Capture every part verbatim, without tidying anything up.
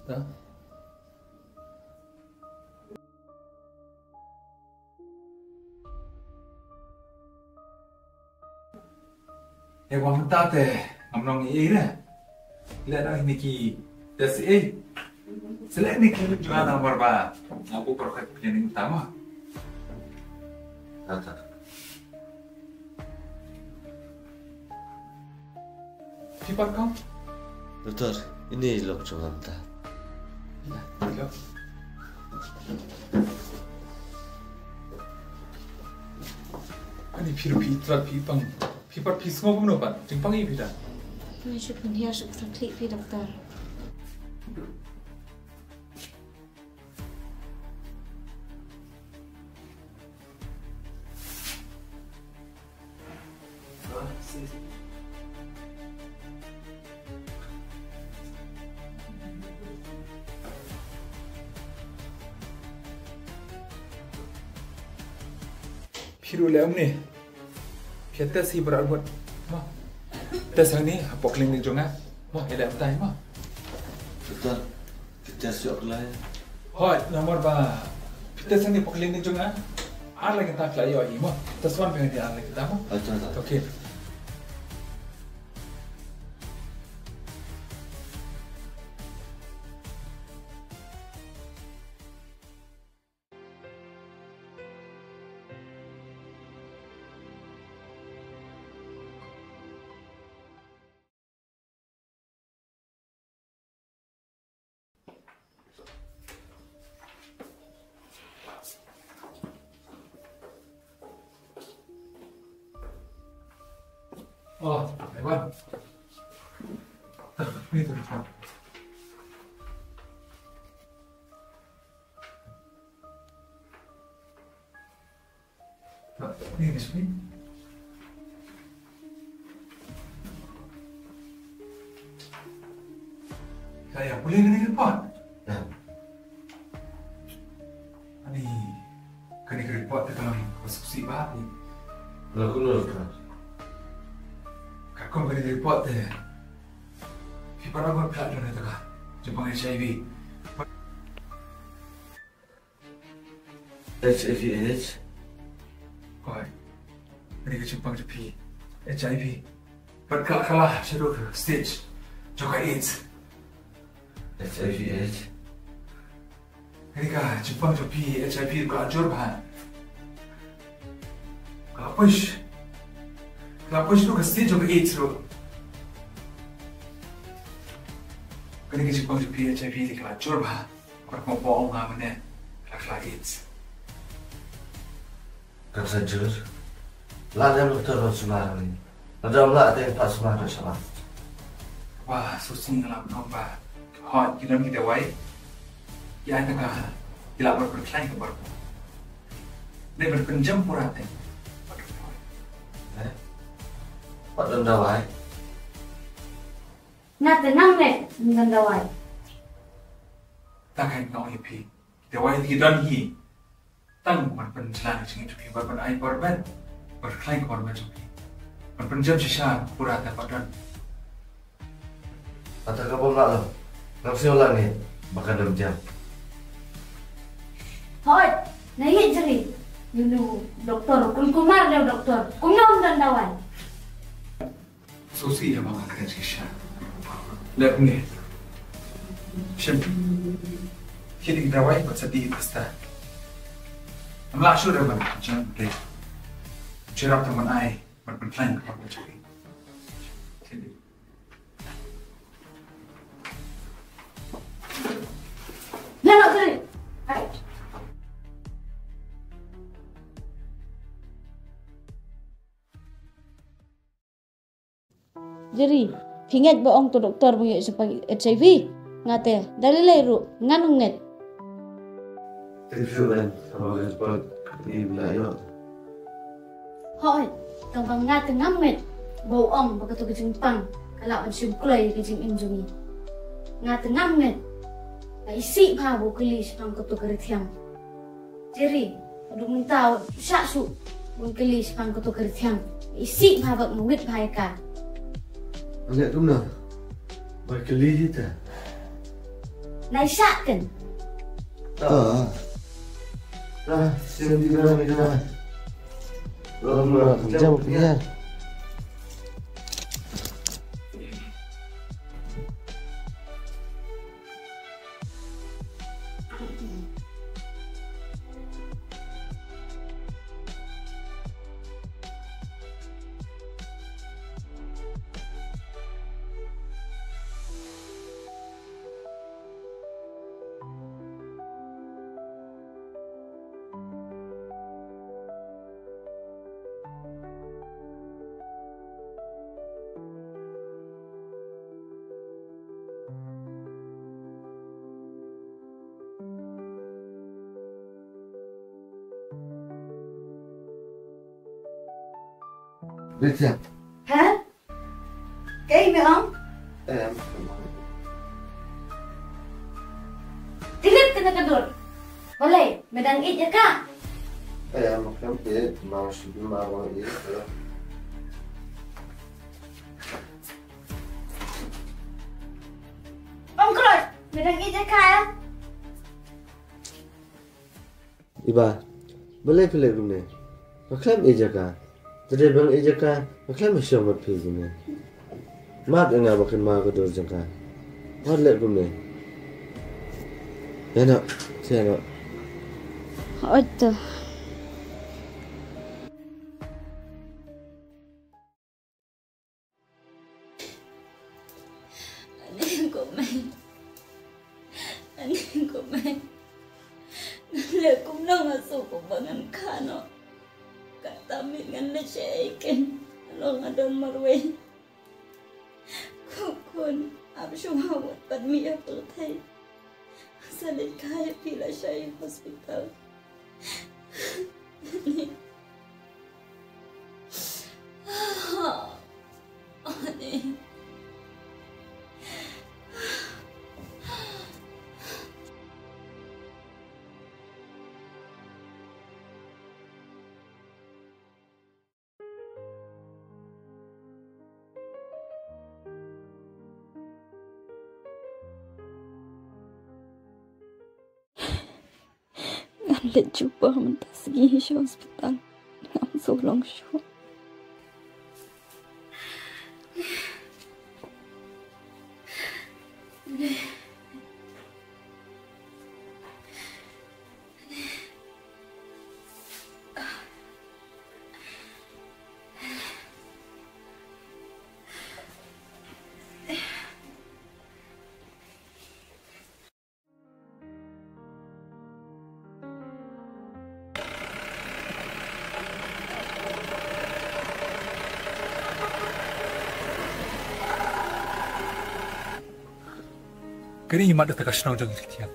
Da. Ïa, wan mynta te ngam long ei ei re. Leh noh ïa kine ki test ei. Sa leh ïa kine ki jong nga namar ba nga buh baroh ka clinic mynta mo. Ta ta. Phi pat kong? Doktor, ine i lok jong nga mynta. Ani phi ruh phi trat phi pang. Phi pat phi sngew kumno pat? Jingpang ïa phi da? Ngi shu pynhiar shu pynthiklik phi, doktor. Phi ruh leh kumne. Phi test hi baroh arngut. Mo. Test hangne hapoh clinic jong nga. Mo, ïaleh mynta hi mo. Doktor, phi test ïoh khlaiñ? Hooid, namar ba phi test hangne hapoh clinic jong nga. Ar lai kynta phi la ïoh hi mo. Test wan phi hangne ar lai kynta mo. Acha, acha. Okay. Oh, Evan. Ni tu. Ni, ni, ni. Kaya, boleh ni report? Ya. Ani, kane ka report te ka long kaba sngewsih bha ni. Lagu nol ka. Katkum kane ka report te. Phi pat ruh phi la don ïa ka jingpang H I V. H I V AIDS. Hooid. Kane ka jingpang jong phi H I V. Bad ka la kylla shaduh stage jong ka AIDS. H I V AIDS. Kane ka jingpang jong phi H I V ka la jur bha. Ka la push. Ka la push shaduh ka stage jong ka AIDS ruh. Kane ka jingpang jong phi H I V ka la jur bha. Kor ko po nga mane la kla AIDS. Ka sa jur. La dem doktor ban sumar ni. La dem la dem pat sumar sha ba. Wa su sing la no ba. Hooid, ki dem ki dawai. Ïa ta ka. Ki la bar pyrkhlaiñ ka bar. Ne bar pynjem pura te. Eh? Pat don dawai. Na te nang ne don dawai. Ta ka no hi phi. Dawai ki don hi. Tang ban pynjlan jingim jong phi, ban ai por ban pyrkhlaiñ por ban jong phi. Ban pynjem shisha pura te pat don. Kata ka bym lah lo. Ngam sngewlah ne ba ka dang jam. Hooid, na ïeit jeri. Ïa u doktor, kun kumar ïa u doktor. Kumno um don dawai. Susi ïa ma ka kren shisha. Leh kumne. Shim. Kine ki dawai bad sa die pasta. Am lah shuh re ban jan te. Cherap te ban ai ban pyntlaiñ ka pyrthei. Leh noh te. Hai. Jeri, phi ngeit ba ong to doktor ba ngi ïoh jingpang H I V? Nga te, da lei lei ruh, ngan ym ngeit. Thank you, man. Sa ba ngan pat ïa la ïoh. Hooid, tang ba nga te ngam ngeit ba u ong ba kato ka jingpang ka lah ban shim kloi ïa ka jingim jong ngi. Nga te ngam ngeit. Nga isih bha ba u kylli shaphang kato ka rithiang. Jeri, haduh mynta u shah shuh ban kylli shaphang kato ka rithiang. Isih bha bad nga wit bha ïa ka. Leh kumno? Ba kylli hi te. Nai shah kan. Ah. Ah, sien di ba nai. Rom rom jam pia. Lydia. Ha? Kaei me ong? Em. Tylli kane ka dur. Balei, me dang ïeit ïa ka? Em, khlem ïeit, ma shu ma ong ïeit. Ong Kroit, me dang ïeit ïa ka? Iba, balei phi leh kumne? Nga khlem ïeit ïa ka. Te dei ba nga ïeit ïa ka, nga khlem shong bad phi kumne. Map ïa nga ba kynmaw ka dur jong ka. Wat leh kumne. Ïa noh, ïa noh. Hooid to. Ani ko mai. Ani ko mai. Ngan leh kumno nga shu kumba ngan kha noh. Kata mit ngan leh shaei kein. Long nga don marwei. Ko khun, ap shuwa wat pat mih ïa pyrthei. Sa leit kha ïa phi lashai hospital. Ngan leit jubor mynta sngi sha hospital. Ngam shu long shuh. Kane i mat da ka shnong jong i thiang.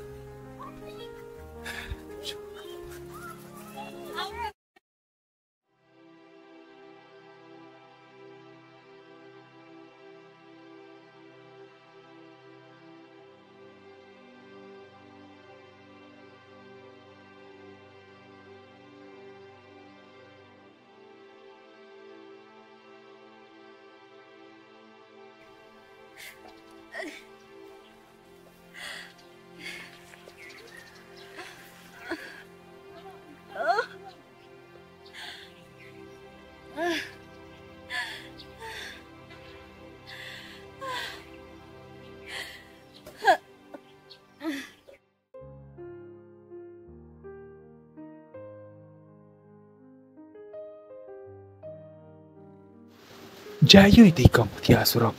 Jaiu i dei kong tia surok.